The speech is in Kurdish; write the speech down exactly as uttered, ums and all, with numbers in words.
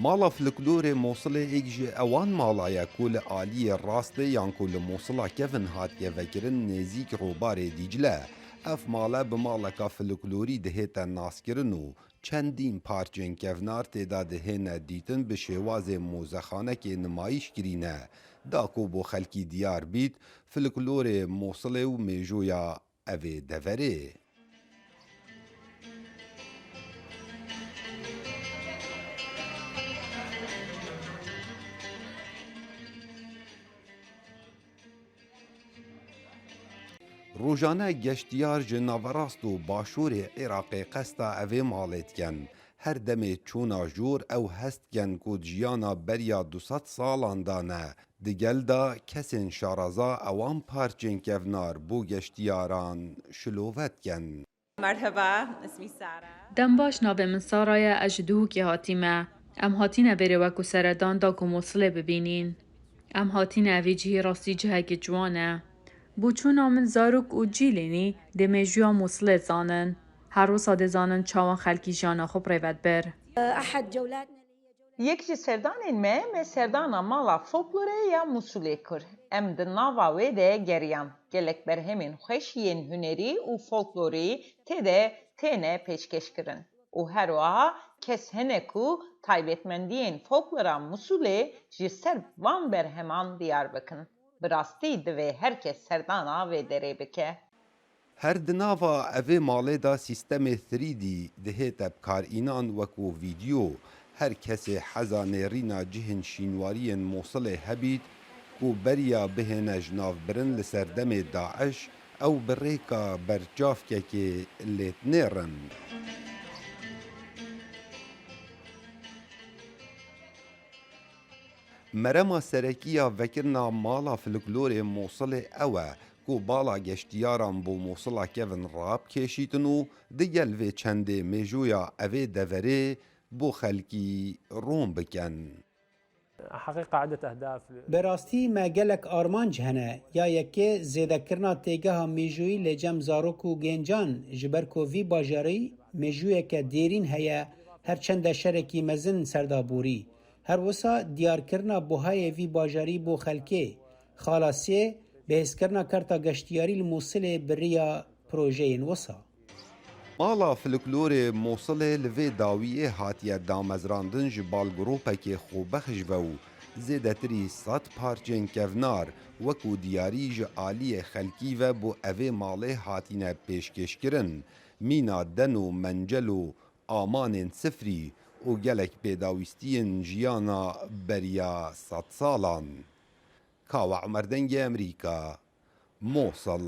Mala Folklorê Mosilê êk ji ewan mala ye ku li aliyê rastê yan ku li Mosila kevin hatiye vekirin nêzîk Rûbarê Dîcle. Ev male bi maleka folklorî dihête naskirin û çendîn parçên kevnar tê de dihêne dîtin bi şêwazê mozexanekê nimayîş kirîne. Da ku bo xelkî diyar bît, folklorê Mosilê û mêjoya evê deverê. Rojane geştiyar ji naverast û başûrê Iraqê qesta evê malê dikin. Her demê çûna jor ew hest dikin ku di jiyana beriya du sed salan de ne. Di gel de kesên şaraza ewan parçên kevnar bo geştiyaran şilove dikin. مرحبا، اسمي سارة. Dem baş, navê min Sara ye, ez ji Duhokê hatîme. Em hatîne vêrê wekû seredan da ku Mosilê bibînîn. Em hatîne evî cihî rastî cihekî ciwan e. Bo çûna min zarok û cîlênî dê mêjûya Mosilê zanin. Her wisa dê zanin çawan xelkî jiyana xwe bi rê ve dibir. أحد جولاتنا اللي هي جولة Yek ji serdanên me, me serdana Mala Folklorê ya Mûsulê kir. Em di nava wê de geriyan. Gelek berhemên xweş yên hunerî û folklorî tê de têne pêşkêşkirin. Û her wiha kes hene ku taybetmendiyên folklora Mûsulê ji ser van berheman diyar bikin. Bi rastî divê her kes serdana vê derê bike. Her di nava evê malê de sîstemê three D dihête bikarînan wekû vîdyo. Her kesê heza nêrîna cihên şînwariyên Mosilê hebît ku beriya bihêne jinavbirin li ser demê DAIŞ, ew bi rêka berçavkekê lê dinêrin. Merema serekî ya vekirina Mala Folklorê Mosilê ew e ku bala geştiyaran bo Mosila kevin rabikêşîtin û digel vê çendê mêjoya evê deverê bo xelkî ron bikin. حقيقة عدة أهداف. Bi rastî me gelek armanc hene. Ya yekê zêdekirina têgeha mêjoyî lê cem zarok û gêncan, ji ber ku vî bajarî mêjûyeke dêrîn heye, her çende şerekî mezin ser de borî. Her wisa diyarkirina buhayê vî bajarî bo xelkê. Xala sê, bihêzkirina kerta geştiyarî li Mûsilê bi riya projeyên wisa. Mala Folklorê Mosilê li vê dawiyê hatiye damezrandin ji balgrûpekê xwebexş ve û zêdetirî sed parçên kevnar wekû diyarî ji aliyê xelkî ve bo evê malê hatine pêşkêşkirin. Mîna den û mencel û amanên sifrî û gelek pêdawîstiyên jiyana beriya sedsalan. Kawa Umer, Dengê Emerîka, Mosil.